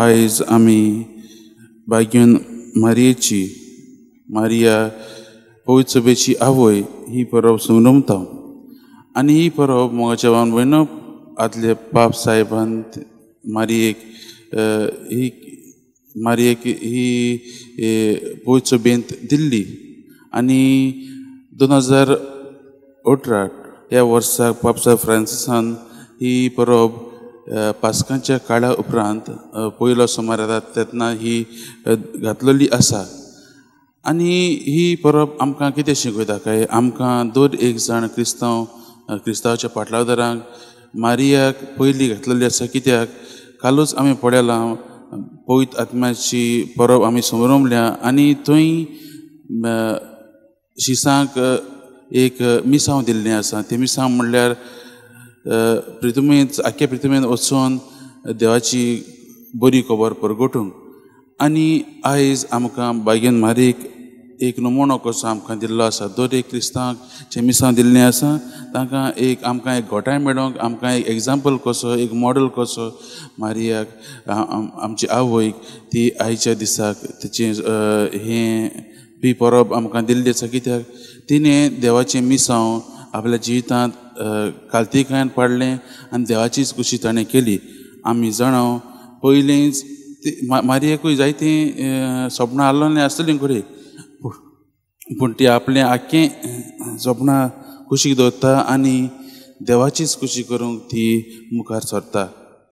आयज आमी भाग्यन मारयेची, मारिया पवित्र सभेची आवय ही परब समरमता आनी ही परब मोगाच्या भावान भयणो आदले पाप साहेबान मारयेक ही मारयेक ही पवित्र सभेंत दिल्ली आनी 2018 ह्या वर्साक पाप साहेब फ्रांसिसान ही परब पास्कांच्या काळा उपरांत पयलो सोमार येता तेन्ना ही घातलेली आसा. आनी ही परब आमकां कितें शिकयता काय आमकां दर एक जाण क्रिस्तांव क्रिस्तांवाच्या पाटलावदारांक मारियाक पयली घातलेली आसा. कित्याक कालूच आमी पळयलां पवित्र आत्म्याची परब आमी समरमल्या आनी थंय शिसांक एक मिसांव दिल्लें आसा. तें मिसांव म्हणल्यार प्रितुमेंत आख्या प्रितुमेंत वचून देवाची बरी खबर परगटूंक. आनी आयज आमकां बागेन मारीक एक नमुनो कसो आमकां दिल्लो आसा. दर एक क्रिस्तांवाक जें मिसांव दिल्लें आसा तांकां एक आमकां एक घोटाय मेळोंक आमकां एक एग्जाम्पल कसो एक मॉडल कसो मारियाक आमची आवयक ती आयच्या दिसाक तिचें हें ही परब आमकां दिल्ली आसा. कित्याक तिणें देवाचें मिसांव आपल्या जिवितांत कालतिकायन पाडलें आनी देवाचीच खुशी ताणें केली. आमी जाणां पयलींच मारयेकूय जायतीं सपनां आसलोलीं आसतलीं खरी, पूण ती आपलें आख्खें सपनां कुशीक दवरता आनी देवाचीच खुशी करूंक ती मुखार सरता.